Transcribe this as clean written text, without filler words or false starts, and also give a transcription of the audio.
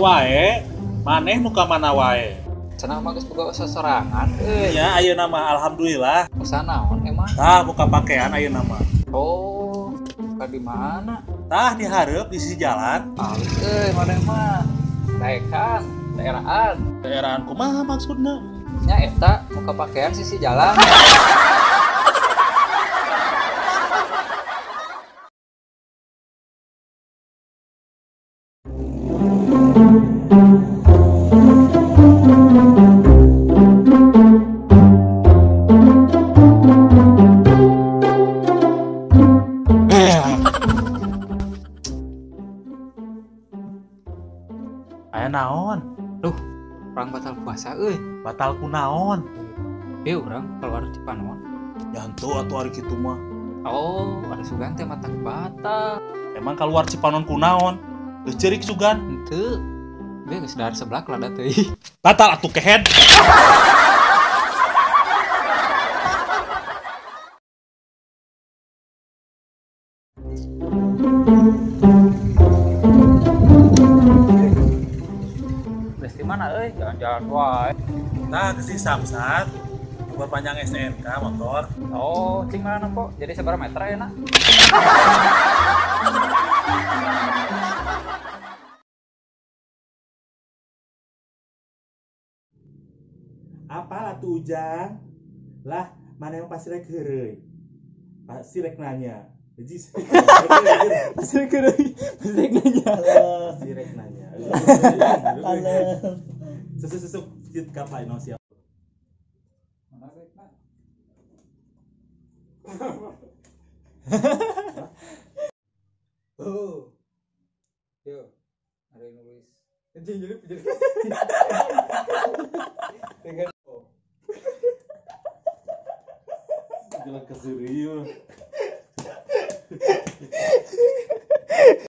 wae, maneh nu ka mana wae. Cenah mah geus boga sosorangan euy. Nya ayeuna mah alhamdulillah. Usaha naon emang? Tah buka pakaian ayeuna mah. Oh, buka di mana? Tah di hareup di sisi jalan. Alus euy maneh mah. Daekan, daerahan. Daerahan kumaha maksudna? Nya eta buka pakaian sisi jalan. Aya naon? Duh, urang batal puasa euy. Batal ku naon? Ieu urang keluar Cipanon. Jantu atuh ari kitu mah. Oh, ada sugan teh matak batal. Emang keluar Cipanon ku naon? Geus ceurik sugan. Henteu. Ge geus dahar seblak lada teuing. Batal atuh kehed. Geus di mana euy? Jalan-jalan wae. Tah ke si Samsat. Buat panjang STNK motor. Oh, cing mana nempo? Jadi sabaraha meter ayeuna? Apalah tuh Ujang? Lah, mana yang pasti rek heureuy? Pasti rek nanya. Jadi Pasti rek heureuy, pasti rek nanya. Pasti rek nanya. Susuk sit kapai no siap. Mana rekna? Oh. Yo, ada yang nulis. Anjing jadi dengan oh. Jalan ke serius.